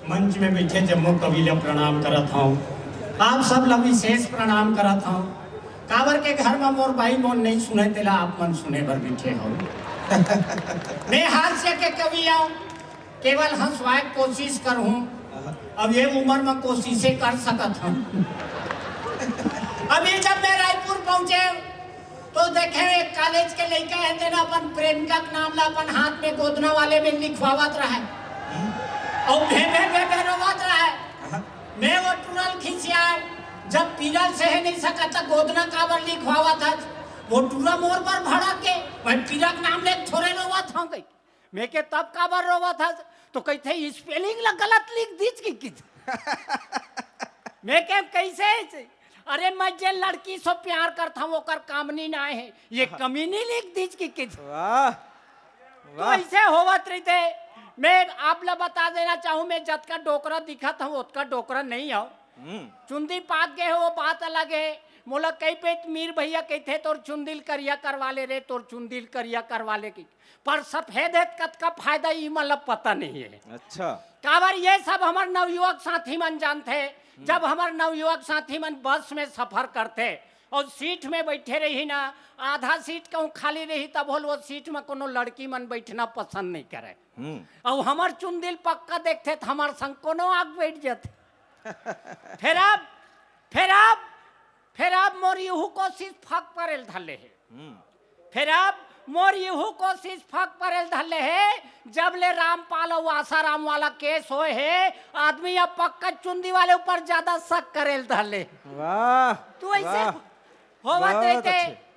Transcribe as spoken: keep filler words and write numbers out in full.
मंच में बैठे जम्मो कवि ला प्रणाम करत हंव। आप सब ला विशेष प्रणाम करत हंव। काबर के घर म मोर बाई मोर नइ सुने, तेला आप मन सुने बर बैठे हव। मैं हास्य के कवि आंव, केवल हंसवाए के कोशिश करहूं। अब ये उम्र म कोशिशे कर सकत हंव। अभी जब मैं रायपुर पहुंचे, तो देखे एक कॉलेज के लइका हे, तेन अपन प्रेमिका के नाम ला अपन हाथ में गोदना वाले में लिखवावत रहय। अउ भे भे भे भे रोवत रहय। मैं वो टूरा ल खिसियाय, जब पीरा ल सहे नइ सकत त गोदना काबर लिखवावत हस? वो टूरा मोर बर भड़क गे, मैं पीरा के नाम ले थोरे रोवत हंव कहि। मैं के तब काबर रोवत हस? तो कहिथे, "स्पेलिंग ला गलत लिख दीच कि किच।" मैं के, "कइसे अइसे?" "अरे, मैं जे लड़की से प्यार करत हंव, ओकर कामनी नाय हे, ये हाँ। कमीनी लिख दीच कि किच।" वाह, तो वाह। अइसे होवत रहिथे। मैं आप ला बता देना चाहूं, मैं जतका डोकरा दिखत हंव, ओतका डोकरा नइ हंव। हम्म। चुंदी पाक गे हे, वो बात अलग हे। मोला कई पइत मीर भैया कहिथे, "तोर चुंदी ल करिया करवा ले रे, तोर चुंदी ल करिया करवा ले" कि। पर सफेद हे त कतका फायदा, ई मन ला पता नइ हे। अच्छा। काबर ये सब हमर नवयुवक साथी मन जानथे। हम्म। जब हमर नवयुवक साथी मन बस में सफर करथे अउ सीट में बइठे रही ना, आधा सीट कहूं खाली रही, तभो ल वो सीट में कोनो लड़की मन बइठना पसंद नइ करय। हम्म। अउ हमर चुंदी ल पक्का देखथे त हमर संग कोनो आके बइठ जाथे। फेर अब, फेर अब, फेर अब मोर इहू कोशिश फक परे ल धर ले हे। हम्म। फेर अब मोर इहू कोशिश फक परे ल धर ले हे, जब ले रामपाल अउ आसाराम वाला केस होय हे, आदमी अब पक्का चुंदी वाले ऊपर जादा शक करे ल धर ले। वाह, तो अइसे वाह। होवत बहुत रहिथे। अच्छे।